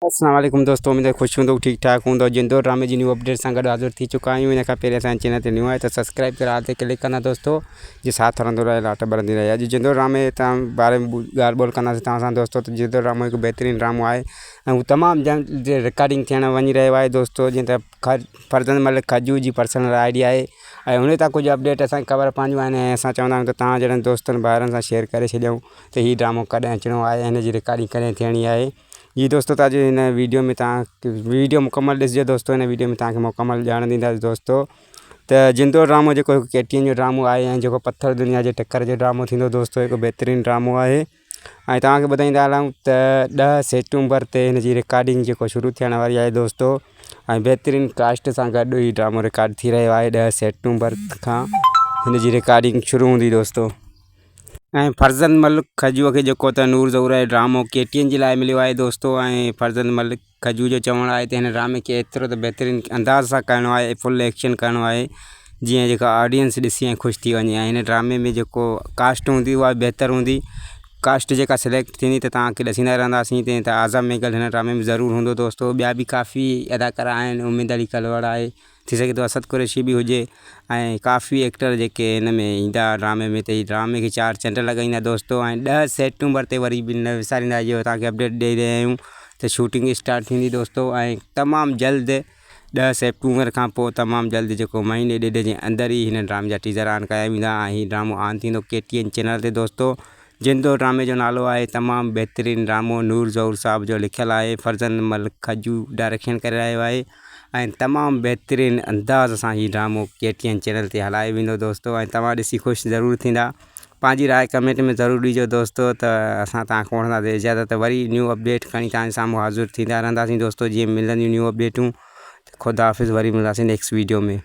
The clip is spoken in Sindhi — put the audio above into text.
اسلام عليڪم دوستو اميد آهي خوش هوندو ٺيڪ ٺاڪ هوندو جندو ڊرامي جي نيو اپڊيٽ سان گڏ حاضر ٿي چڪا آهيون ان کان پهرين اسان جي چينل تي نيو آهي ته سبسڪرائب ڪري آل تي ڪلڪ ڪندا دوستو جي ساٿ رهندو رهي لاٽ ٻرندي رهي اڄ جندو ڊرامي تان باري ۾ ڳالهه ٻولهه ڪنداسين توهان سان دوستو ته جندو ڊرامو هڪ بهترين ڊرامو آهي ۽ هو تمام جلد رڪارڊنگ ٿيڻ وڃي رهيو آهي دوستو جيئن ته فرزند ملڪ کجو جي پرسنل I D آهي ۽ ان تان ڪجهه اپڊيٽ اسان کي خبر پونديون آهن ۽ اسان چوندا آهيون ته توهان جهڙن دوستن ڀائرن سان شيئر ڪري ڇڏيون ته هي ڊرامو ڪڏهن اچڻو آهي ۽ هن جي رڪارڊنگ ڪڏهن ٿيڻي آهي جي دوستو تان جي هن ويڊيو ۾ تان ويڊيو مڪمل ڏسجو دوستو هن ويڊيو ۾ تان کي مڪمل ڄاڻ ڏينداسين دوستو ته جندو ڊرامو جيڪو هڪ ڪي ٽي اين جو ڊرامو آهي ۽ جيڪو پٿر دنيا جي ٽڪر جو ڊرامو ٿيندو دوستو هڪ بهترين ڊرامو آهي ۽ توهان کي ٻڌائيندا هلون ته ڏهه سيپٽمبر تي هن جي رڪارڊنگ جيڪو شروع ٿيڻ واري آهي دوستو ۽ بهترين ڪاسٽ سان گڏ هي ڊرامو رڪارڊ ٿي رهيو آهي ڏهه سيپٽمبر کان هن جي رڪارڊنگ شروع هوندي دوستو ۽ فرزند ملڪ کجوء کي جيڪو ته نور ظهور جو ڊرامو ڪي ٽي اين جي لاء مليو آهي دوستو ۽ فرزند ملڪ کجو جو چوڻ آهي ته هن ڊرامي کي ايترو ته بهترين انداز سان ڪرڻو آهي فل ايڪشن ڪرڻو آهي جيئن جيڪا آڊينس ڏسي ۽ خوش ٿي وڃي ۽ هن ڊرامي ۾ جيڪو ڪاسٽ هوندي اها بهتر هوندي ڪاسٽ جيڪا سليڪٽ ٿيندي ته توهان کي ڏسيندا رهنداسين تيئن ته اعظم مينگل هن ڊرامي ۾ ضرور هوندو دوستو ٻيا به ڪافي اداڪار آهن اميد علي ڪلوڙ آهي ٿي سگهي ٿو اسد قريشي به هجي ۽ ڪافي ايڪٽر جيڪي هن ۾ ايندا ڊرامي ۾ ته هي ڊرامي کي چار چنڊ لڳائيندا دوستو ۽ ڏهه سيپٽمبر تي وري به نه وساريندا اهو توهان کي اپڊيٽ ڏئي رهيا آهيون ته شوٽنگ اسٽارٽ ٿيندي دوستو ۽ تمام جلد ڏهه سيپٽمبر کان پوء تمام جلد جيڪو مهيني ڏيڍ جي اندر ئي هن ڊرامي جا ٽيزر آن ڪيا ويندا ۽ هي ڊرامو آن ٿيندو ڪي ٽي اين چينل تي دوستو جندو ڊرامي جو نالو آهي تمام بهترين ڊرامو نور ظهور صاحب جو لکيل آهي فرزند ملڪ کجو ڊائريڪشن ڪري رهيو آهي ۽ تمام بهترين انداز سان هي ڊرامو ڪي ٽي اين چينل تي هلايو ويندو دوستو ۽ توهان ڏسي خوش ضرور ٿيندا پنهنجي راء ڪمينٽ ۾ ضرور ڏجو دوستو ته اسان توهان کان وٺنداسين اجازت وري نيو اپڊيٽ کڻي توهان جي سامهون حاضر ٿيندا رهنداسين دوستو جيئن ملنديون نيو اپڊيٽون خدا حافظ وري ملنداسين نيڪسٽ ويڊيو ۾.